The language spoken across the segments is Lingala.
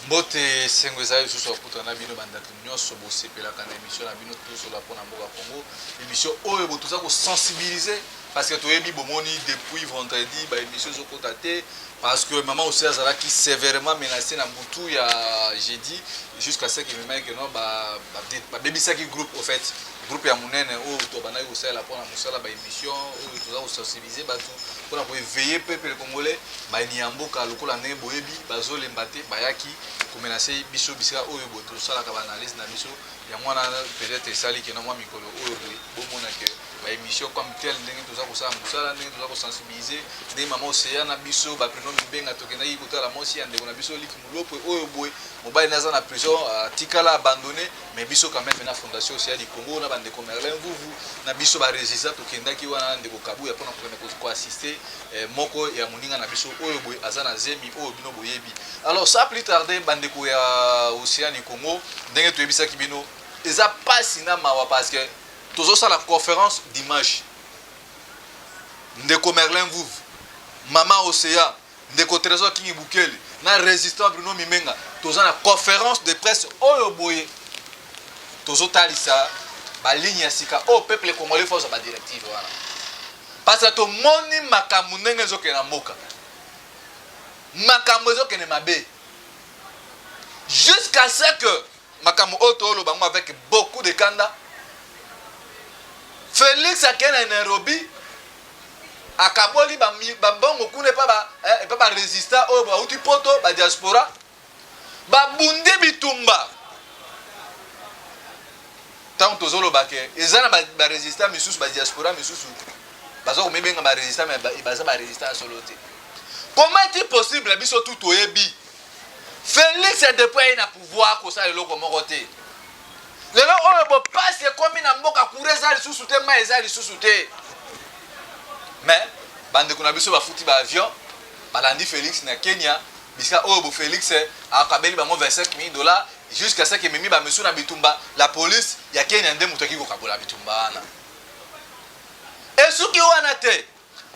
Mbote, esengo ezali lisusu ya kokutana na bino bandeko nyonso bosepelaka na émission na bino Tozola mpona mboka Congo. Émission oyo bo toza kosensibiliser parce que toyebi, bomoni depuis vendredi ba émission ezokota te parce que maman aussi azalaki sévèrement menacé na butu ya jeudi jusqu'à ce que memaki que non, babebisaki groupe. Au fait, groupe ya monene oyo tobandaki kosalela mpona mosala ba émission oyo toza kosensibiliser bato mpona koéveiller peuple congolais, bayini ya mboka lokola ndenge boyebi bazolemba te, bayaki komenacer biso bisika oyo boye tosalaka baanalyse na biso. Yango wana peut-être esali ke na mwa mikolo oyo boye bomona ke baémission comme tel, ndenge toza kosala mosala, ndenge toza kosensibiliser, ndenge mama Oseya na biso baprino Mibenga tokendaki kotala mwasi ya ndeko na biso Liki Mulopwe oyo boye mobali naza na prison, atikala abandonné. Mais biso quand même na Fondation Océan du Congo, na bandeko Merlin Vuvu na biso barésistant, tokendaki wana na ndeko Kabuya mpona kokende koassister moko ya moninga na biso oyo boye aza na zemi oyo bino boyebi. Alors, sans plus tarder, bandeko ya Océan du Congo, ndenge toyebisaki bino, eza pasi na mawa parce que tozosala conférence dimanche. Ndeko Merlin Vuvu, mama Océan, ndeko Trésor Kingi Bukele na résistant Bruno Mimenga, toza na conférence de presse oyo boye tozotalisa baligne ya sika oyo peuple congolais faut azwa badirective wana, parce que tomoni makambo ndenge ezokende na mboka, makambo ezokende mabe jusqu'à ce que makambo oyo tooloba yango avec beaucoup de kanda. Félix akei na Nairobi, akaboli bambongo kuna epa barésistant oyo bauti Poto, badiaspora babundi bitumba. Ntango tozoloba ke eza na barésistant misusu, badiaspora misusu baza komibenga barésistant, mais baza barésistant ya solo te. Comment est-il possible? Biso tu toyebi Félix, depuis aye na pouvoir, kosala eloko moko te. Lelo oyo bopasi ekomi na mboka, courant eza lisusu te, mai eza lisusu te, mais bandeko na biso bafuti baavion, balandi Félix na Kenya, bisika oyo bo Félix akabeli bango 25 000 $, jusqu'à ce que ememi bamisu na bitumba. La police ya Kenya nde moto aki kokabola bitumba wana. Esuki wana te,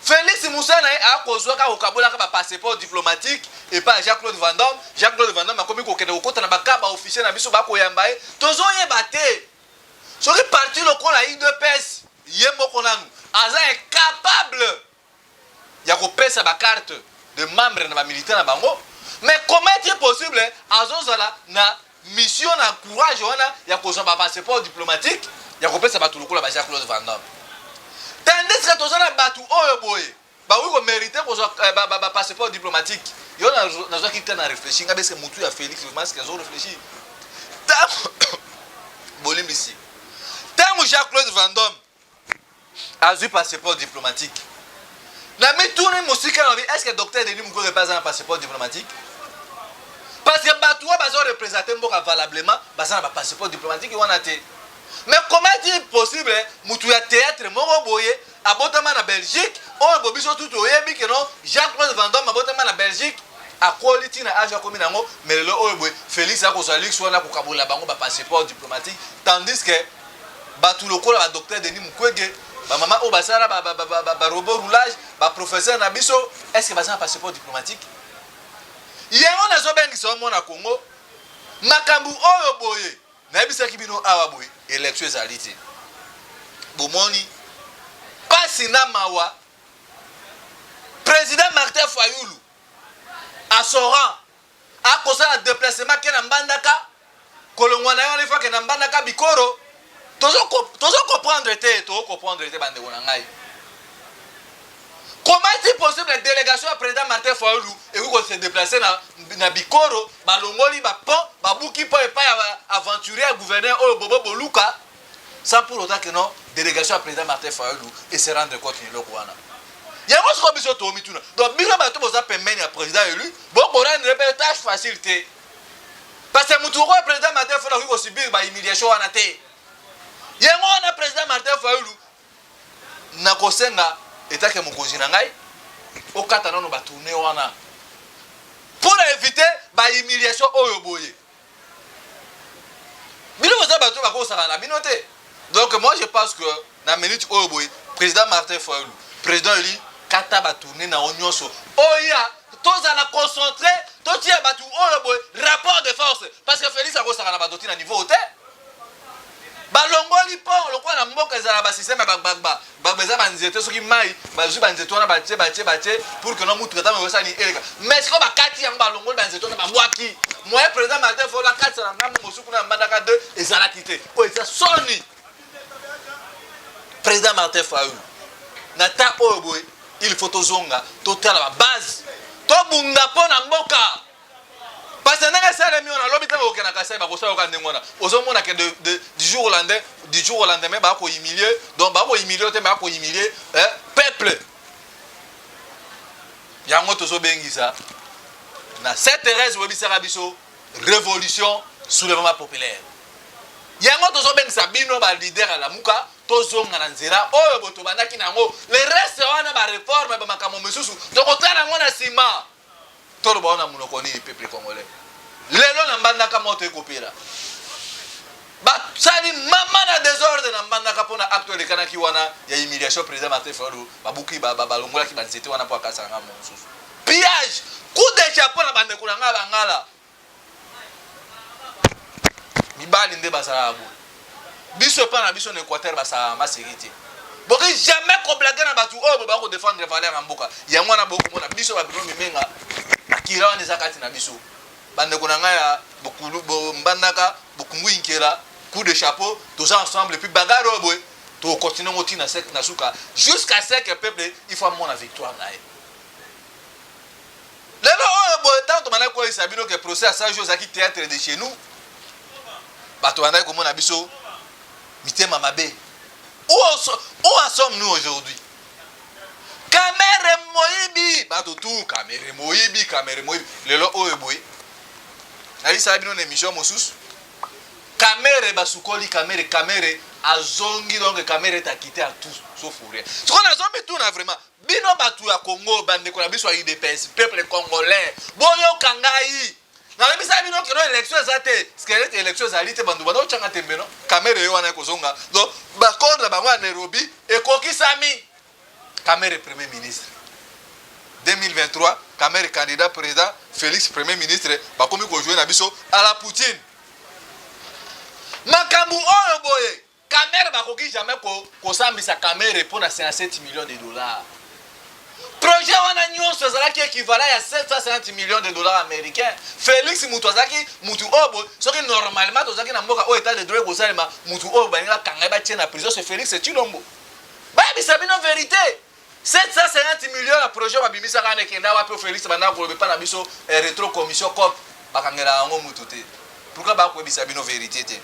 Félix mosala na ye akozwaka kokabolaka bapasseport diplomatique epai ya Jean-Claude Van Damme. Jean-Claude Van Damme akomi kokende kokɔta na baka baofficier na biso, bakoyamba ye. Tozoyeba te soki parti lokola UDPS, ye moko nanu aza incapable ya kopesa bacarte de membre na bamilitaire na bango, mais comment est-il possible azozala na mission na courage wana ya kozwa bapasseport diplomatique ya kopesa bato lokola ba Jean-Claude Van Damme, tandis que toza na bato oyo boye bakoki komériter kozwa bapasseport diplomatique? Yo nazwaki te na réfléchir nga beske motu ya Félix vraiment ce azo réfléchir. Ntango, bolimbisi, ntango Jean-Claude Van Damme azwi passeport diplomatique, na mituni mosika na bi: est ce que docteur Denis Mukwege mpe aza na passeport diplomatique? Parce que bato oyo bazo représenter mboka valablement baza na bapasseport diplomatique wana te. Mais comment est-il possible mutu ya théâtre moko boye abotama na Belgique, oyo bo biso tutu oyebi ke non, Jean-Claude Van Damme abotama na Belgique, akoli ntina age akomi nango, mais lelo oyo boye Félix akozwa luxe wana kokabola bango bapasseport diplomatique, tandis que bato lokola badocteur Denis Mukwege, bamama oyo basala barobot roulage, baprofesseur na biso, est ce que baza na passeport diplomatique? Yango nazobengisa yo mwana Congo, makambo oyo boye nayebisaki bino awa boye, élection ezali te. Bomoni mpasi na mawa, président Martin Fayulu asoran akosala déplacement ke na Mbandaka, kolongwa na ye wana ifake na Mbandaka Bikoro. Tozo comprendre te, tozocomprendre te, bandeko na ngai. Comment est-il possible la délégation ya président Martin Fayulu ekoki kose déplacer na Bikoro, balongoli bapont, babuki mpo epai ya aventurier ya gouverneur oyo Bobo Boluka, sans pour autant que non, délégation ya président Martin Fayulu et se rendre compte na eloko wana? Yango sikoyo biso tomituna. Donc bino bato boza pembeni ya président élu, bokorendre mpe tâche facile te, parce que motu okoyo président Martin Fayulu akoki kosubir bahumiliation wana te. Yango wana président Martin Fayulu, nakosenga etake mokonzi na ngai okata nano batournée wana mpo na éviter bahumiliation oyo boye. Bino boza bato bakosaka na bino te. Donc moi, je pense que na minute oyo boye, président Martin Fayulu, président élu, kata batournée na yo nyonso oya, tozala concentré, totia bato oyo boye rapport de basystème ya bagbagba gbagba, eza banzete. Soki mai bazwi banzete wana, batie, batie, batie pour que no mutuka ntango ekosala nini, eleka. Mais sikoyo bakati yango, balongoli banzete wana, babwaki. Moyen président Martin Fayulu akatisa na ngambo mosusu kuna ya Mbandaka 2 ezalaki te. Oyo eza soni. Président Martin Fayulu, na ta oyo boye, il faut tozonga, totala babase, tobunda mpo na mboka, parce que ndenge esalemi wana, lobi ntango okende na Kasai, bakosala yoka ndenge wana. Ozomona ke du jour au lendemain, du jour au lendemain, bakohumilie. Donc bakohumilie te, bakohumilie peuple. Yango tozobengisa na Sainte Thérèse, oyebisaka biso révolution, soulèvement populaire. Yango tozobengisa bino baleader ya Lamuka, tozonga na nzela oyo bo tobandaki na yango. Le reste wana, baréforme, bamakambo mosusu, tokotala yango na nsima. Toloba wana monoko nini? Peuple congolais, lelo na Mbandaka moto ekopela. Basali mama na désordre na Mbandaka mpona acte elekanaki wana ya humiliation. Président Martin Fayulu, babuki, balongolaki banzete wana mpo akasaka ngambo mosusu. Pillage. Coup de chapeau na bandeko na ngai bangala, mibali nde bazalaka boye. Biso epai na biso na Équateur, basalaka maseki te. Boki jamais koblaguer na bato oyo boba kodéfendre valeur ya mboka. Yango wana bokomona biso babino mimenga, makila wana eza kati na biso. Bandeko na ngai ya Mbandaka, Bokungu Inkela, coup de chapeau. Toza ensemble, puis bagarre oyo boye, tokontinue ngo ntina na suka, jusqu'à ce que peuple, il faut amona victoire na ye. Lelo oyo boye, ntango tobandaki koyebisa bino ke procès ya 100 jours ezalaki théâtre de chez nous, bato bandaki komona biso mitema mabe. Où en sommes-nous aujourd'hui? Kamerhe moyibi, bato tu, Kamerhe moyibi, Kamerhe moyibi. Lelo oyo boye, nayebisaka bino na émission mosusu, Kamerhe basukoli Kamerhe, Kamerhe azongi. Donc Kamerhe est acquitté à tout sauf rien. Sikoyo nazomituna vraiment, bino bato ya Congo, bandeko na biso ya UDPS, peuple congolais, boyoka ngai. Nalobisa bino keno élection eza te, squelette, élection ezali te. Bandu banda otyanga tembe no Kamerhe ye wana ekozonga. Donc baaccord na bango ya Nairobi ekokisami. Kamerhe premier ministre 2023, Kamerhe candidat président, Félix premier ministre. Bakomi kojouer na biso à la Poutine. Makambo oyo boye, Kamerhe bakoki jamais kosambisa Kamerhe mpo na 57 millions de dollars. Projet wana nyonso ezalaki équivalent ya 750 millions de dollars américains. Félix mutu azalaki mutu oyo boye, soki normalement tozalaki na mboka oyo état de droit ekosalema, mutu oyo balingi bakanga ye, batie na prison, c'est Félix Tshilombo. Bayebisa bino vérité, 750 millions ya projet babimisaka wana ekenda wapi? Félix bandaka koloba epa na biso rétro commission cop, bakangela yango mutu te. Pourquoi bakoyebisa bino vérité te?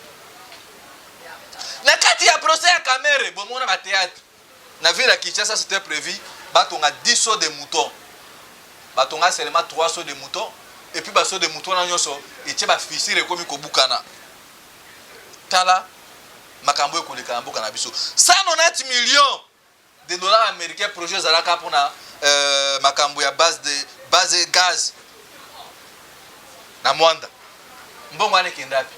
Na kati ya procès ya Kamerhe, bomona bathéâtre na ville ya Kinshasa. C'était prévu batonga 10 sauts de mouton, batonga seulement 3 sauts de mouton, et puis basaut de mouton wana nyonso etie bafissure, ekomi kobukana. Tala makambo ekoleka na mboka na biso. 190 millions de dollars américains, projet ezalaka mpona makambo ya base de base gaz na Mwanda. Mbongo wana ekenda wapi?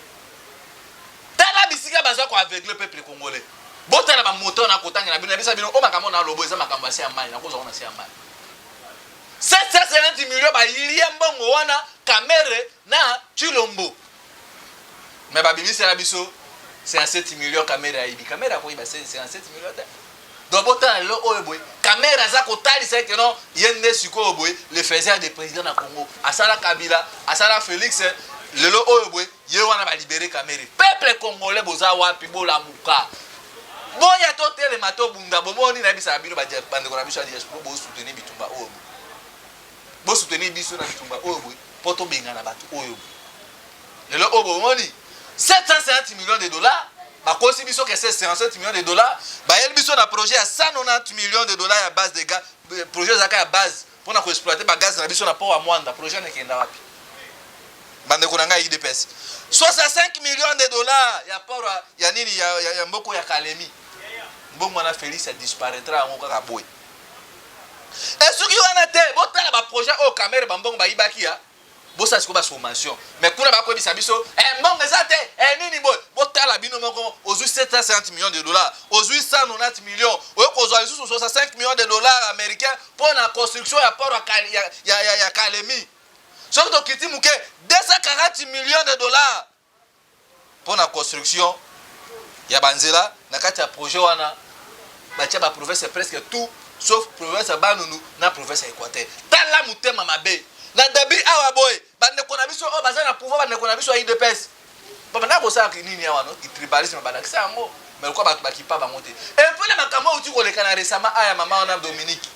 Tala bisika baza koaveugler peuple congolais. Botala bamoto na kotangela bino, nabisa bino o makambo na lobo eza makambo ya se ya mai, nakozwa na se ya mai. 750 millions bayilie mbongo wana Kamerhe na Tshilombo, mais babimisela biso 57 millions Kamerhe ayibi. Kamerhe akoyiba 57 millions te. Donc botala lelo oyo boye, Kamerhe aza kotalisa ete non, ye nde sikoyo boye le faiseur de président na Congo. Asala Kabila, asala Félix. Lelo oyo boye, ye wana balibérer Kamerhe. Peuple congolais, boza wapi? Bolamuka, boya, totelema, tobunda. Bomoni, nayebisaka bino, bandeko na biso ya diaspora, bosoutenir bitumba oyo boye, bosoutenir biso na bitumba oyo boye, mpo tobengana bato oyo boye. Lelo oyo bomoni 750 millions de dollars, bakosi biso ke 57 millions de dollars. Bayeli biso na projet ya 190 millions de dollars ya base de gaz. Projet ezalaka ya base mpona koexploiter bagaz na biso na port ya Mwanda. Projet nekenda wapi, bandeko na ngai UDPS? 65 millions de dollars ya port ya nini, ya mboko ya Kalemi. Mbongo wana, Félix adisparaîtra yango kaka boye. Esoki wana te, botala baprojet oyo Kamerhe, bambongo bayibaki ya bosala sikoyo basommation. Mais kuna bakoyebisa biso mbongo eza te, nini boye. Botala bino moko, ozwi 750 millions de dollars, ozwi 190 millions, oyo kozwa lisusu 65 millions de dollars américains mpo na construction ya port ya Kalemi. Soki tokiti moke, 240 millions de dollars mpo na construction ya banzela na kati ya projet wana. Batia ba province presque tout sauf province ya Bandundu na province ya Equateur. Tala motema mabe na début awa boye, bandeko na biso oyo baza na pouvoir, bandeko na biso ya UDPS babanda kosala nini awa? No tribalisme, balakisa yango, mais lokola bato bakipa bango te. Et puis na makambo oyo euti koleka na récemment aya, mama wana Dominique,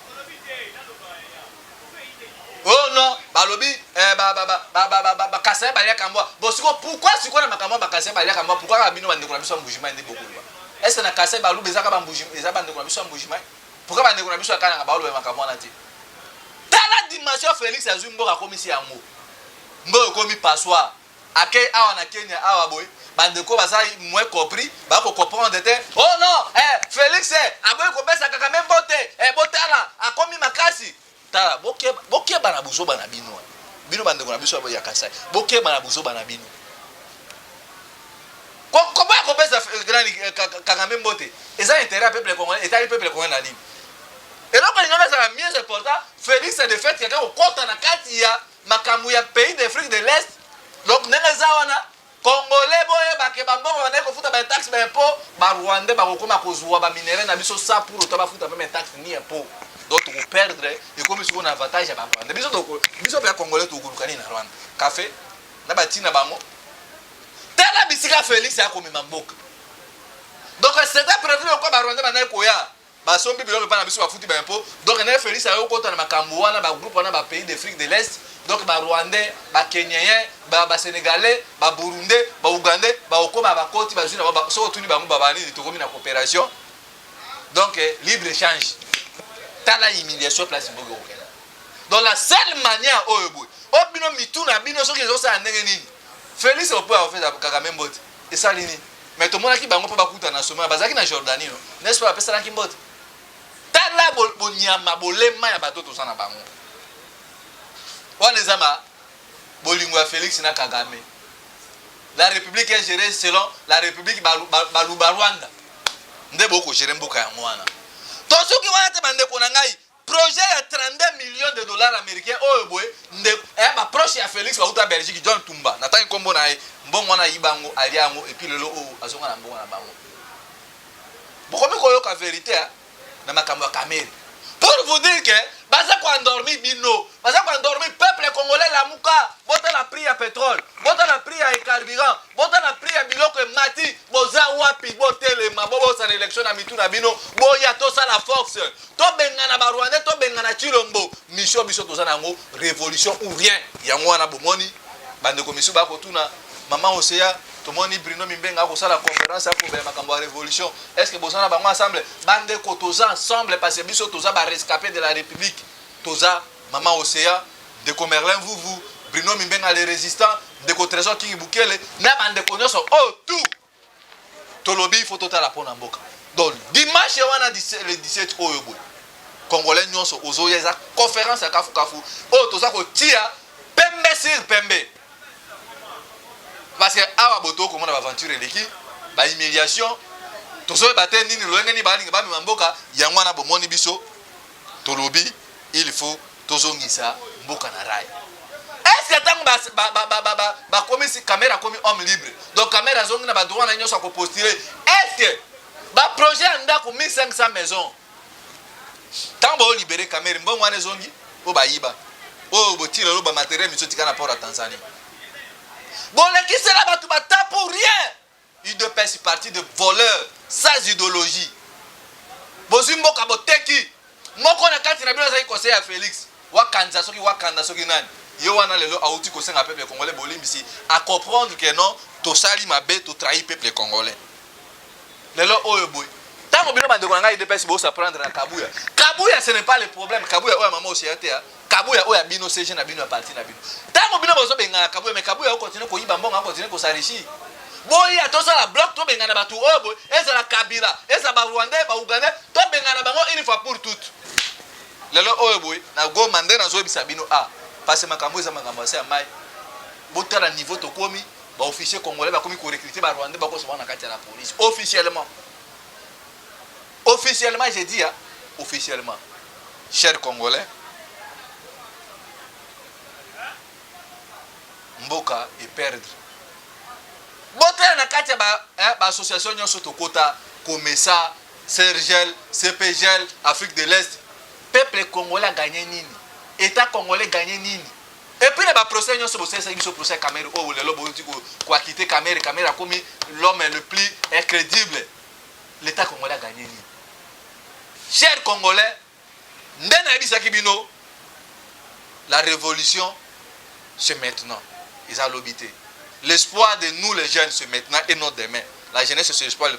oh non, balobi eh, Bakasaïens baliaka mbwa. Bon, sikoyo pourquoi sikoyo na makambo ya Bakasaïens baliaka mbwa, pourquoi kaka bino bandeko na biso ya Mbujimai nde bokoloba? Est ce na Kasai baluba ezaka bambuji, eza bandeko na biso ya Mbujimai? Pourquoi bandeko na biso ya Kananga baoloba makambo wana te? Tala dimension Félix azwi mboka, akomisi yango mboka ekomi passoire. Akei awa na Kenya awa boye, bandeko baza moins compris, bakocomprendre te. Oh non, eh, Félix eh, aboyi kopesa Kagame mbote eh, botala akomi makasi. Tala, bokeba, bokeba na buzoba na bino. Bino bandeko na biso ya Kasai, bokeba na buzoba na bino. Koboya kopesa nani, Kagame mbote eza intérêt ya peuple congolais? Etali peuple congolais na nini? Eloko elingaka ezala mieux important, Félix de fait kaka kokɔta na kati ya makambo ya pays d'Afrique de l'Est. Donc ndenge eza wana, Congolais boyebake, bambongo bandaki kofuta bataxe, baimpôt, Barwandais bakokoma kozwa baminerai na biso sans pour autant bafuta même taxe ni impôt. Donc tokoperdre, ekomi sikoyo na avantage ya Barwandais. Biso mpe ya Congolais tokoluka nini na Rwanda? Café na batina bango. Tala bisika Félix akomema mboka. Donc c'était prévu, lokola Barwandais bandaki koya, basombi biloko epai na biso, bafuti baimpôt. Donc ndenge Félix ayo kota na makambo wana, bagroupe wana, bapays d'Afrique de l'Est, donc Barwandais, Bakenyien, Basénégalais, Baburundais, Baougandais bakokoma bakoti, bazwi na soki otuni bango babanini, tokomi na coopération, donc libre échange. Tala humiliation place mboka okokenda. Donc la seule manière oyo boye, oyo bino mitu na bino soki ezosala ndenge nini, Félix opo akopesa Kagame mbote esali nini? Mais tomonaki bango mpo bakuta na sommet, bazalaki na Jordanie, no, n'est-ce pas? Bapesanaki mbote. Tala bonyama, bolema ya bato toza na bango wana. Eza ma bolingo ya Félix na Kagame. La république est gérée selon la république Baluba Rwanda nde bokogérer mboka yango wana. To soki wana te, bandeko na ngai, projet ya 32 millions de dollars américains oyo boye nde eh, baproche ya Félix bauta Belgique, John Tumba, natangi nkombo na ye, mbongo wana ayiba yango, alia yango, et puis lelo oyo azonga na mbongo na bango. Bokomi koyoka vérité na makambo ya Kamerhe, pour vous dire que baza koendormir bino, baza koendormir peuple congolais. Lamuka, botala prix ya pétrole, botala prix ya carburant, botala prix ya biloko emati. Boza wapi? Botelema, bobosana élection na mitu na bino. Boya tosala force, tobengana Barwandais, tobengana Chilombo. Mission biso toza na yango, révolution ou rien. Yango wana bomoni bandeko misu bakotuna mama Oseya, tomoni Bruno Mimbenga akosala conférence, akobela makambo ya révolution. Est ce que boza na bango ensemble? Bandeko, toza ensemble parce que biso toza barescapé de la république. Toza mama Oseya, ndeko Merlin Vuvu, Bruno Mimbenga le résistant, ndeko Trésor Kingi Bukele na bandeko nyonso oyo tout tolobi faut totala mpo na mboka. Donc dimanche wana, le 17 oyo boye, Congolais nyonso ozoya, eza conférence ya kafukafu oyo toza kotia pembe sur pembe, parce que awa boto okomona baaventure eleki, bahumiliation, tozoyeba te nini, lolenge nini balinga bamema mboka yango wana. Bomoni biso tolobi il faut tozongisa mboka na rail. Est ce que ntango bakomisi Kamerhe, akomi homme libre, donc Kamerhe azongi na badroit na nyonso akopostule, est ce que baprojet ya ndako 1500 maison, ntango baolibérer Kamerhe, mbongo wana ezongi oyo bayiba, oyo botila oyo bamatériel miso tika na port ya Tanzanie, bolekisela bato bata pour rien? UDPS, parti de voleur sans idéologie. Bozwi mboka, boteki. Moko na kati na bino azalaki conseil ya Félix, wakanza soki wakanda soki nani ye wana, lelo auti kosenga peuple congolais bolimbisi, acomprendre que non, tosali mabe, totrahir peuple congolais. Lelo oyo boye, ntango bino bandeko na ngai UDPS bosa prendre na Kabuya, Kabuya ce n'est pas le problème. Kabuya oyo ya mama Oseya te, Kabuya oyo ya bino, SG na bino, ya parti na bino. Ntango bino bozobengana Kabuya, mais Kabuya okontinue koyiba mbongo, akontinue kos'enrichir. Boya tosala bloc, tobengana bato oyo boye, ezala Kabila, ezala Barwandais, Baugandais, tobengana bango une fois pour toutes. Lelo oyo boye na Goma nde nazoyebisa bino a parce makambo eza makambo ya se ya mai. Botala niveau tokomi, baofficier congolais bakomi korecruter Barwandais, bakosoma na kati ya la police officiellement. Officiellement, j'ai dit, hein, officiellement. Cher Congolais, mboka eperdre. Botala na kati ya baassociation nyonso tokota komesa. Sergel, CPGL, Afrique de l'Est. Peuple congolais a gagné nini? État congolais gagné nini? Et puis na ba procès nyonso bosalisaki biso, procès Kamerhe oyo lelo bouti koacquitter Kamerhe, Kamerhe akomi l'homme le plus crédible. L'État congolais a gagné nini? Cher Congolais, nde nayebisaki bino, la révolution, c'est maintenant, eza lobi te. L'espoir de nous les jeunes, c'est maintenant et non demain. La jeunesse, c'est l'espoir de,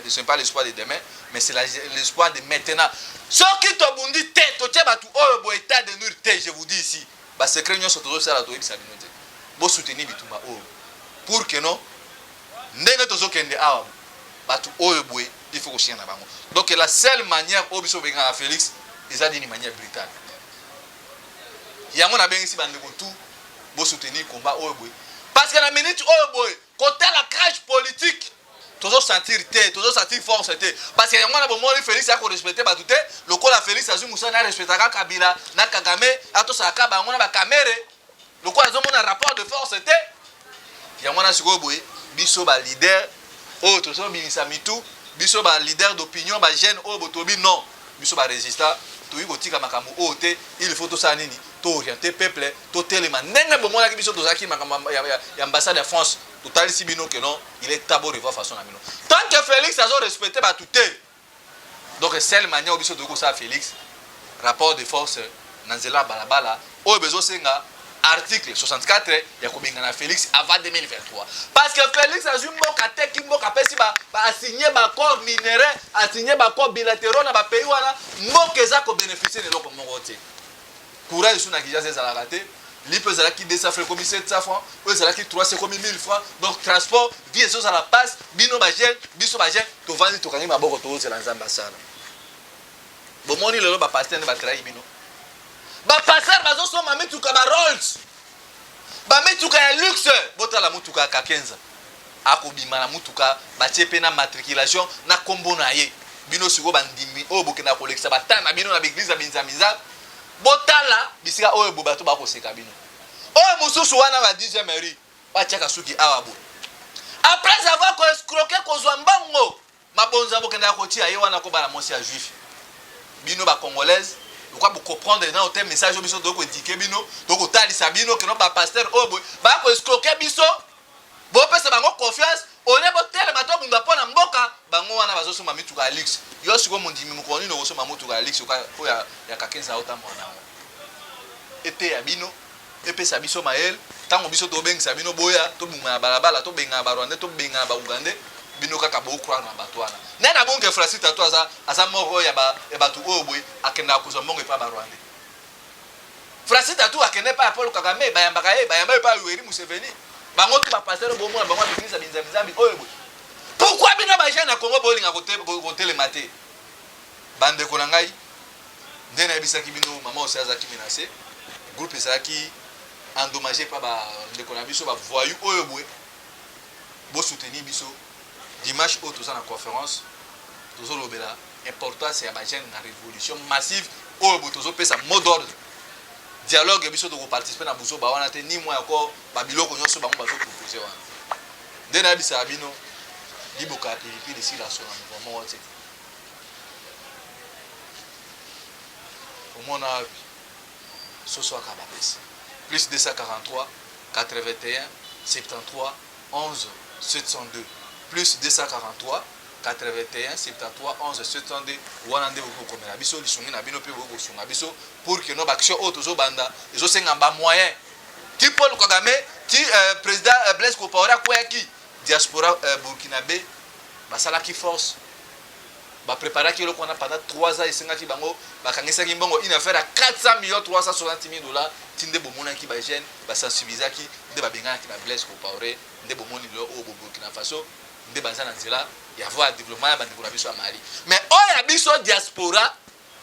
ce n'est pas l'espoir de demain, mais c'est l'espoir de maintenant. Soki tobundi te, totie bato oyo bo état de nuire te, je vous dis ici, basecret nyonso tozosala, toyebisa bino te. Bosoutenir bitumba oyo pour que non, ndenge tozokende awa, bato oyo boye, il faut kosinya na bango. Donc la seule manière oyo biso obengaka Félix eza d'une manière brutale. Yango nabengisi bandeko tu, bosoutenir combat oyo boye, parce que na minute oyo boye, kotala crash politique, tozosentir te, tozosentir force te, parce que yango wana bomoni Félix akorespecte bato te. Lokola Félix azwi mosala na respectaka Kabila na Kagame, atosalaka bango na baKamerhe, lokola azomona rapport de force te. Yango wana sikoyo boye, biso baleader oyo tozobimisa mitu, biso baleader d'opinion, bajeune oyo botobi non, biso barésistant, toyi kotika makambo oyo te. Il faut tosala nini? Tooriente peuple, totelema. Ndenge bomonaki biso tozalaki makambo ya ambassade ya France, totalisi bino ke non, il est temps borevoir façon na bino. Tant que Félix azorespecte bato te, donc seule manière oyo biso tokoki kosala Félix rapport de force na nzela ya balabala oyo bezosenga article 64 ya kobengana Félix avant 2023, parce que Félix azwi mboka, ateki mboka, apesi, asigné baaccord minerai, asigné baaccord bilatéraux na bapays wana. Mboka eza kobénéficie na eloko moko te. Courant esu na Kinshasa ezalaka te. Lipo ezalaki 200 francs, ekomi 700 francs. Oyo ezalaki 300, ekomi 1000 francs. Donc transport, vie ezozala passe. Bino bajeune, biso bajeune, tovandi, tokangi maboko, tozela Nzambe asala. Bomoni lelo bapasteur nde batrahir bino. Bapasteur bazosomba mituka, baRolls, bamituka ya luxe. Botala mutuka ya Kakenza, akobima na mutuka batie mpe na matriculation na nkombo na ye. Bino sikoyo bandimi oyo bokendaka kolekisa batana na bino na baeglise ya binzambiza, botala bisika oyo bo bato bakoseka bino. Oyo mosusu wana ba 10e rue, batiaka suki awa boye, après avoir koescroquer, kozwa mbongo, mabonza bokendaka kotia ye wana, kobala mwasi ya juif. Bino bacongolaise, lokwa bocomprendre nano te message oyo biso tokoéduquer bino, tokotalisa bino keno bapasteur oyo boye bakoescroquer biso. Bopesa bango confiance ole, botelema, tobunda mpo na mboka. Bango wana bazosomba mituka ya luxe. Yo sikoyo mondimi, mokolo nini okosomba motuka ya luxe oyo ya Kakenza otambola nango? Eteya bino, epesa biso mayele. Ntango biso tobengisa bino, boya tobunga na balabala, tobengana Barwandais, tobengana Baugandais, bino kaka bocroire na bato wana. Nde na bonke Francis Tatu aza moko ya bato oyo boye akendaka kozwa mbongo epa Barwandais. Francis Tatu akende epai ya Paul Kagame, bayambaka ye, bayamba epai ya Yoweri Museveni. Bango tu bapasteur, bomona bango baeglise ya binzambi-nzambi oyo boye. Pourquoi bino bajeune ya Congo bolinga kotelema te? Bandeko na ngai, nde nayebisaki bino, mama osi azalaki menacé, groupe ezalaki endommagé mpa bandeko na biso bavoyu oyo boye. Bosoutenir biso dimanche oyo, toza na conférence, tozolobela importance ya bajeune na révolution massive oyo boye. Tozopesa mot d'ordre dialogue. Biso tokoparticipe na buzoba wana te, ni mwa yako babiloko nyonso bango bazopropose wana. Nde nayebisaka bino, liboka ya pilipili esila so na mouvement moko te. Omona wapi soso aka bapesi? Plus 243 81 73 11 702, plus 243 81 73 11 702. Wana nde bokoki kokomela biso lisungi na bino mpe bokoki kosunga biso pour que no baaction oyo tozobanda ezosenga bamoyen. Ti Paul Kagame, ti président Blaise Compaoré akweyaki, diaspora burkinabé basalaki force, bapréparaki eloko wana pendant 3 ans. Esengaki bango, bakangisaki mbongo, une affaire ya 400 millions 360 000 dollars. Ti nde bomonaki bajeune basensibilisaki, nde babenganaki ba Blaise Compaoré. Nde bomoni lelo oyo Burkina Faso nde baza na nzela ya voie ya développement ya bandeko na biso ya Mali. Mais oyo ya biso diaspora,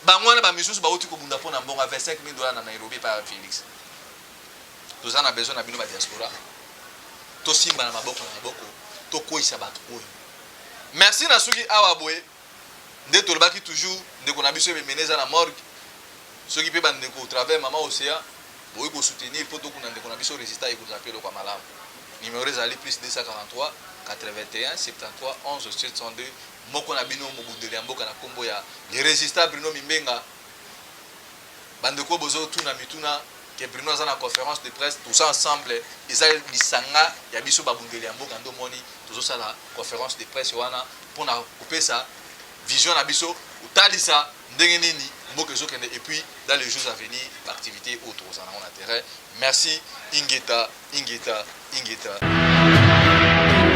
bango wana bamisusu bauti kobunda mpo na mbongo ya 25 000 dollars na Nairobi epai ya Félix. Toza na besoin na bino badiaspora, tosimba na maboko na maboko, tokweyisa bato oyo. Merci. Na soki awa boye nde tolobaki toujours, ndeko na biso ebemene eza na morgue. Soki mpe bandeko au travers mama Océan boyi kosoutenir mpo tokunda ndeko na biso résistant, ekozala mpe eloko ya malamu. Numéro ezali plus 243 81 73 11 702. Moko na bino mobundeli ya mboka na kombo ya le résistant Bruno Mimbenga. Bandeko bozo tuna mituna que Bruno aza na conférence de presse, tous ensemble eza lisanga ya biso babundeli ya mboka, ndo moni tozosala conférence de presse wana mpona kopesa vision na biso, kotalisa ndenge nini mboka ezokende, et puis dans les jours à venir baactivité oyo tokozala nango na terrain. Merci, ingeta, ingeta, ingeta.